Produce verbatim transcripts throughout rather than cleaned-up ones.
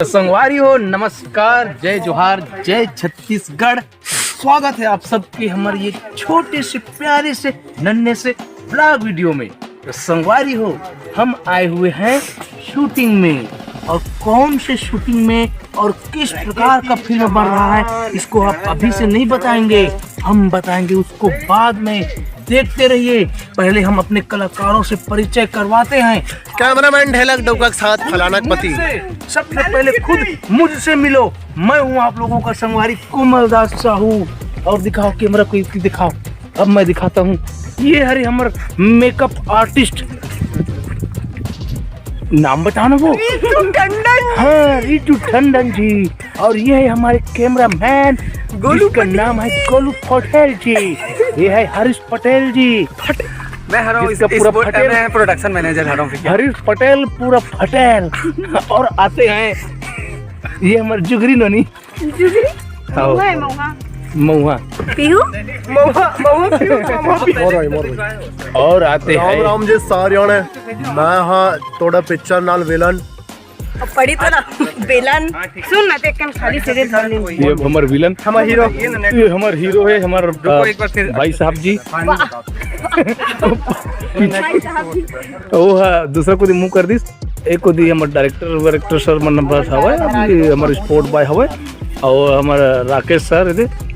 संगवारी हो, नमस्कार, जय जोहार, जय छत्तीसगढ़। स्वागत है आप सबके हमारे ये छोटे से, प्यारे से, नन्हे से ब्लॉग वीडियो में। तो संगवारी हो, हम आए हुए हैं शूटिंग में। और कौन से शूटिंग में और किस प्रकार का फिल्म बन रहा है, इसको आप अभी से नहीं बताएंगे, हम बताएंगे उसको बाद में। देखते रहिए, पहले हम अपने कलाकारों से परिचय करवाते हैं। कैमरामैन ढेलक डौका के साथ फलाना के पति। सबसे पहले खुद मुझसे मिलो, मैं हूँ आप लोगों का संगवारी कोमल दास साहू। और दिखाओ कैमरा को, इसकी दिखाओ, अब मैं दिखाता हूँ। ये हरे हमर मेकअप आर्टिस्ट, नाम बताओ ना वो। रितु टंडन। हाँ, रितु टंडन जी। और ये है हमारे कैमरामैन, गोलू जिसका पटेल नाम है जी। गोलू पटेल जी। ये है हरीश पटेल जी। मैं हर हूँ, जिसका इस, पूरा इस बोर्ड फटेल। मैं प्रोडक्शन मैनेजर हर हूँ, ठीक है? हरीश पटेल पूरा फटेल। और आते हैं ये हमारे जुगरी नोनी। जुगरी? हाँ। महुआ है, महुआ। महुआ। पीहू? महुआ, महुआ पीहू, महुआ पीहू। और आते राम हैं राम जी सारियां ने। मैं हाँ थोड़ा पिक्चर नाल विलन। अब पढ़ी तो ना, बेलन। सुन ना, ते कन खाली सीधे धर ले। ये हमर विलन। हमार हीरो। ये हमर हीरो है, हमर, रुको, अ, एक बार फिर। भाई साहब जी। वाह। भाई साहब जी। वो है, दूसरा कोई मुंह कर दिस। एक कोई हमर डायरेक्टर, वायरेक्टर सर मन बस हवय, ये हमर स्पोर्ट बॉय हवय, और हमर राकेश सर इधर।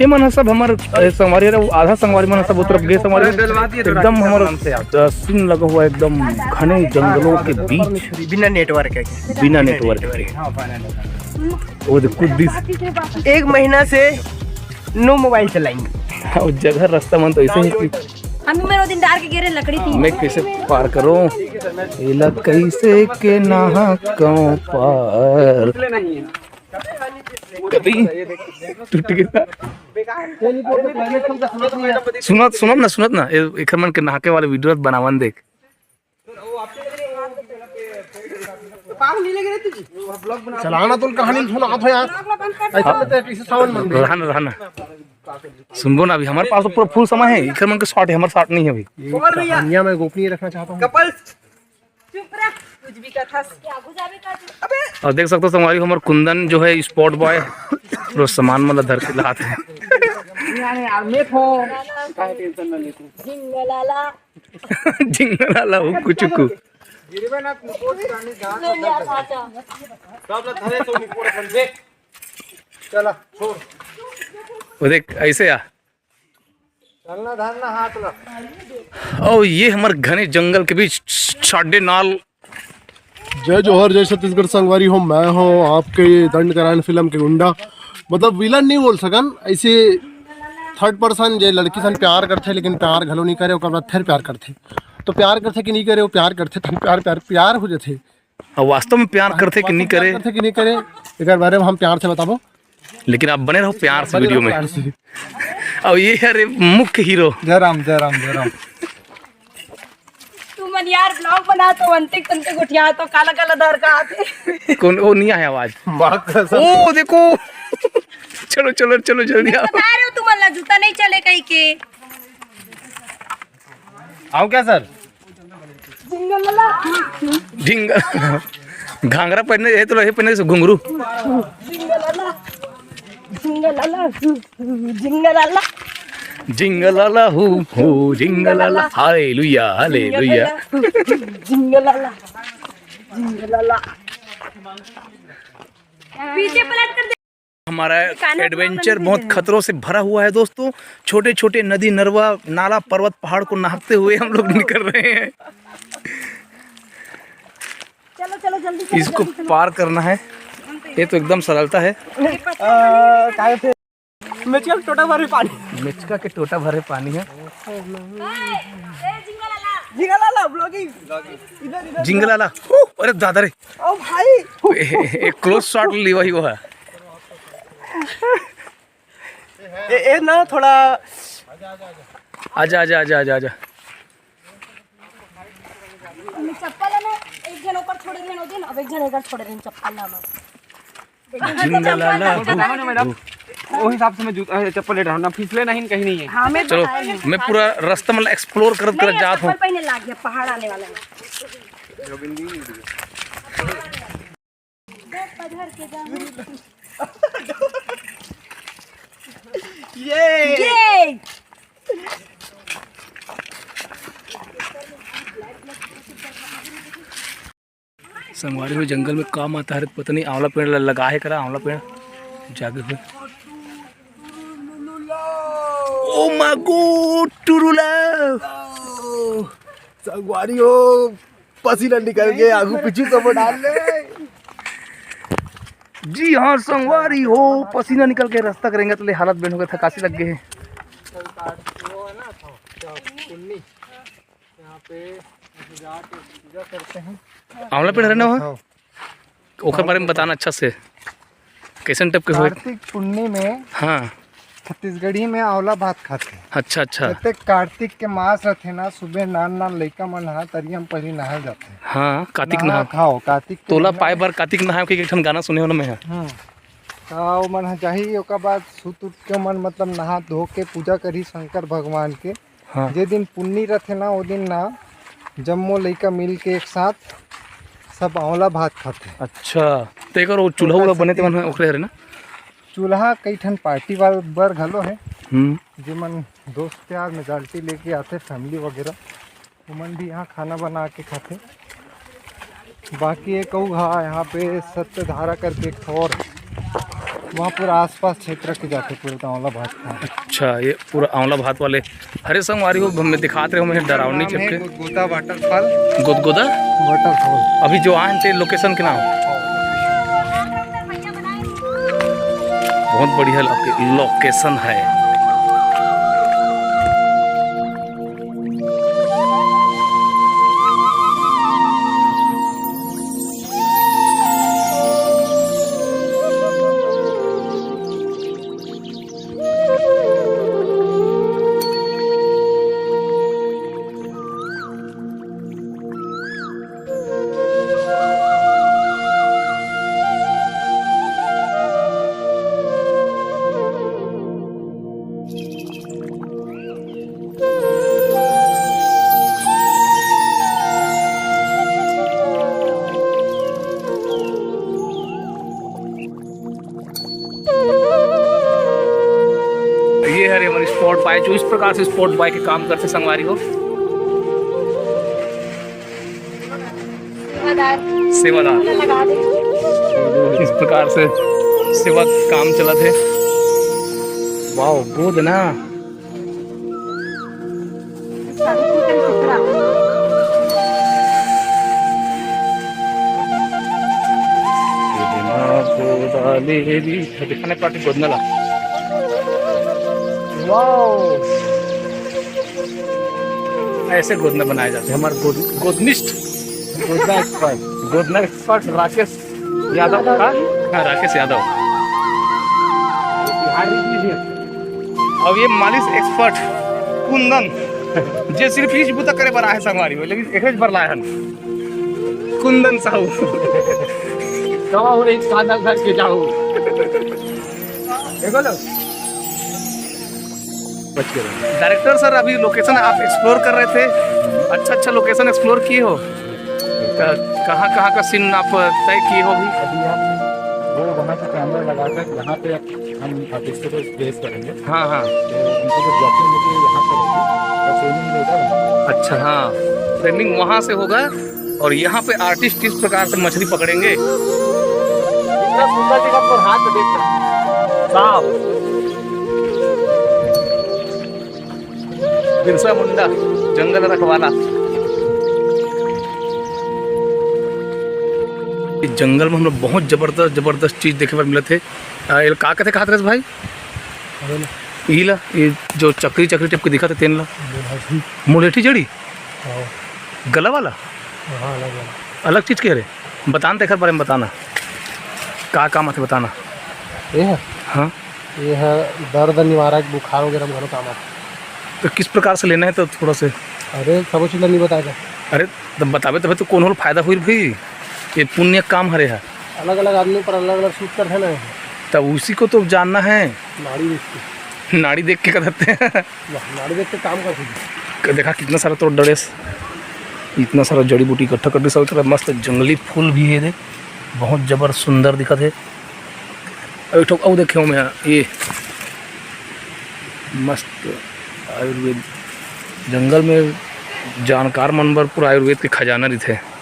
ये मन ह सब हमर, ए, संगवारी हरे, आधा संगवारी मन ह सब उतर गे संगवारी। डलवा दिए थोड़ा एकदम सा हमर, आराम से आप। अ, सीन लगा हुआ है एकदम घने जंगलों के बीच। बिना नेटवर्क के। बिना नेटवर्क के। हाँ, बिना नेटवर्क। वो देख, कुछ दिस। एक महीना से नो मोबाइल चलाएंगे। हाँ, वो जगह रास्ता मन तो ऐसे ही। हम भी मेरे दिन डार के गिरे लकड़ी थी। मैं कैसे पार करूं? एला कैसे के नहा कहूं पार? कभी टूट गया। सुनत, सुनत ना, सुनत ना, ए-, एखर मन के नहाके वाले वीडियो बनावन देख। चलाना तुम कहानी सुना तो यार। ऐसा लगता है किसी सावन मन में। रहना, रहना। सुनबो ना, अभी हमारे पास तो पूरा फुल समय है, एखर मन के शॉर्ट है, हमारे शॉर्ट नहीं है अभी। कहानियां मैं गोपनीय रखना चाहता हूँ। कपल्स। चुप रह, कुछ भी कथस। अबे। और देख सकते हो संगवारी, हमर कुंदन जो है स्पोर्ट बॉय, पूरा सामान मन ला धर के लात है। झिंगलाला। झिंगलाला हो कुचुकू। चला, छोड़। वो देख, ऐसे आ। चलना धरना हाथ ला। ओ, ये हमर घने जंगल के बीच छाडे नाल। जय जोहर, जय छत्तीसगढ़ संगवारी हो, मैं हूँ आपके दंड करायन फिल्म के गुंडा, मतलब विलन नहीं बोल सकन, ऐसे थर्ड पर्सन, जे लड़की सन प्यार करथे लेकिन प्यार घलो नहीं करे, ओकर बाद फिर प्यार करथे, तो प्यार करथे कि नहीं करे, वो प्यार करथे, तो प्यार, प्यार, प्यार हो जाथे। अब वास्तव में प्यार करथे कि नहीं करे? करथे कि नहीं करे, एकर बारे में हम प्यार से बताबो। लेकिन आप बने रहो प्यार से बने वीडियो रहो में। प्यार से। अब ये है रे मुख्य हीरो। जय राम, जय राम, जय राम। तू मन यार ब्लॉग बना तो अंतिक तंते गोठिया तो काला काला धर का आते। कौन, वो नहीं आया आवाज। माँ कसम। ओ देखो। चलो, चलो, चलो, जल्दी आओ। बता रहे हो तुम मन ला जूता नहीं चले कहीं के। आओ क्या सर? ढिंग-, घाघरा पहनने है तो ये पहनने से घुंघरू। जिंगलाला हू हू जिंगलाला, हालेलुया, हालेलुया। जिंगलाला, जिंगलाला। पीछे पलट कर हमारा एडवेंचर बहुत खतरों से भरा हुआ है दोस्तों। छोटे छोटे नदी, नरवा, नाला, पर्वत, पहाड़ को नापते हुए हम लोग निकल रहे हैं। चलो, चलो, जल्दी चलो, इसको जल्दी चलो। पार करना है। ये तो एकदम सरलता है। अ, काय होथे? मेचका के टोटा भरे पानी। मेचका के टोटा भरे पानी है। झिंगा लाला vlogging। इधर, इधर, जिंगलाला। अरे दादा रे। ओ भाई। एक क्लोज शॉट ली वही वो है। ए, ए ना थोड़ा। आजा, आजा, आजा, आजा, आजा। चप्पल है ना, एक जन ऊपर छोड़े रहे, अब एक जन इधर छोड़े रहे चप्पल ना। जिंगलाला। बताओ ना मैडम, वो हिसाब से मैं जूता, अ, चप्पल ले रहा हूँ ना, फिसले नहीं, कहीं नहीं है। हाँ, मैं चलो, बताया नहीं। मैं पूरा रास्ता मतलब एक्सप्लोर करत करत जात हूँ। चप्पल पहने लाग गया, पहाड़ आने वाला है। ये। ये। संगवारी हो, जंगल में का माता हरे, पता नहीं आंवला पेड़ ल-, लगा है करा, आंवला पेड़ जागे हुए। ओ मागो टुरुला। संगवारी हो, पसीना निकल के आगू पीछू सब डाल ले। जी हाँ संगवारी हो, पसीना निकल के रास्ता करेंगे तो ले हालत बेंड हो गया, थकासी लग गई है। यहाँ पे ऐसे जाके पूजा करते हैं। आंवला पेड़ रहना हो? हाँ। ओकर बारे में बताना अच्छा से, कैसन टाइप के होए? कार्तिक पुन्नी में हाँ। छत्तीसगढ़ी में आंवला भात खाथे। अच्छा, अच्छा। जते कार्तिक के मास रथे ना, सुबह नान नान लइका मन ह तरिया में पहली नहाए जाथे। हाँ, कार्तिक नहा नहा। खाओ, कार्तिक के तोला महीना पाए में। बर कार्तिक नहाए के एक ठन गाना सुने हो ना मैं ह। हम्म। त ओमन ह जाही, ओकर बाद सुत उठ के ओमन मतलब नहा धो के पूजा करही शंकर भगवान के। हाँ। जे दिन पुन्नी रथे ना, ओ दिन ना जम्मो लइका मिल के एक साथ सब आंवला भात खाथे। अच्छा, तो एकर वो चूल्हा ओकर उल्हा बने सेती तेमन ह ओकरे हरे ना? चूल्हा कई ठन पार्टी वाल बर घलो है, हम्म। जेमन दोस्त यार मेजोरिटी लेके आथे, फैमिली वगैरह, ओमन भी यहाँ खाना बना के खाथे। बाकी एक अऊ घा यहाँ पे सत्यधारा करके एक ठो और, वहाँ पूरा आसपास क्षेत्र के जाथे पूरे तो आंवला भात खाए। अच्छा, ये पूरा आंवला भात वाले हरे संगवारी हो, हमें दिखात रहे हो, मैं डरावनी नाम है चपके। गुदगुदा वाटरफॉल। गुदगुदा? वाटरफॉल। अभी जो आए थे लोकेशन के नाम? बहुत बढ़िया लोके-, लोकेशन है। ये हरे हमर स्पॉट बॉय, जो इस प्रकार से स्पॉट बॉय के काम करथे संगवारी हो। सेवादार। सेवादार। लगा दे। इस प्रकार से सेवा काम चलत हे। वाओ, गोद ना। दिखाने पार्टी गोदना ला। वाओ। ऐसे गोदना बनाए जाथे। हमर गोद-, गोदनिस्ट। गोदना एक्सपर्ट। गोदना एक्सपर्ट राकेश यादव का? हाँ, राकेश यादव। अउ ये मालिश एक्सपर्ट कुंदन, जे सिर्फ इही बुता करे बर आए हे संगवारी हो, लेकिन एकेच बर लाए हन। कुंदन साहू। कवा हो रही सादा घर के जाऊ। देखो लो। बच के रहो। डायरेक्टर सर, अभी लोकेशन आप एक्सप्लोर कर रहे थे, अच्छा अच्छा लोकेशन एक्सप्लोर किए हो, तो कहाँ कहाँ का सीन आप तय किए हो अभी? अभी हम वो वहाँ से कैमरा लगाकर यहाँ पे हम आर्टिस्टों को प्लेस करेंगे। हाँ, हाँ। तो उनको जो ब्लॉकिंग होगी, वो यहाँ पर होगी और फ्रेमिंग होगा वहाँ। अच्छा, हाँ, फ्रेमिंग वहाँ से होगा और यहाँ पे आर्टिस्ट किस प्रकार से मछली पकड़ेंगे। इतना सुंदर जगह पर हाथ में देख रहे हैं। साफ। बिरसा मुंडा, जंगल रखवाला। जंगल में हमला बहुत जबरदस्त, जबरदस्त चीज देखे बर मिलत हे। आ, एला का कथे, कहात रहे भाई? अरे ना। ई ला, ये जो चकरी, चकरी टाइप के दिखत हे, तेन ला? मुलेठी। मुलेठी जड़ी? हाँ। गला वाला? हाँ, अलग वाला। अलग चीज के हरे? बताना, तेखर बारे में बताना। का काम आथे, बताना। ये है? हाँ। ये है दर्द निवारक, बुखार वगैरह में घणो काम आथे। तो किस प्रकार से लेना है, तो थोड़ा से? अरे, सबो चीज ला नहीं बताएगा। अरे, तो बताबे तबे तो कोनो ल फायदा होई भाई। ये पुण्य काम हरे है। अलग-अलग आदमी पर अलग-अलग सूट करथे ना। तब उसी को तो जानना है। नाड़ी देख के। नाड़ी देख के कर देते हैं। वाह, नाड़ी देख के काम कर दीजिए। देखा, कितना सारा तोर डरेस, इतना सारा जड़ी बूटी इकट्ठा कर दी सब। तरफ मस्त जंगली फूल भी है, देख, बहुत जबर सुंदर दिखत है। अउ एक ठो अउ देखे हो मैं, ये मस्त आयुर्वेद, जंगल में जानकार मन बर पूरा आयुर्वेद के खजाना रहिथे।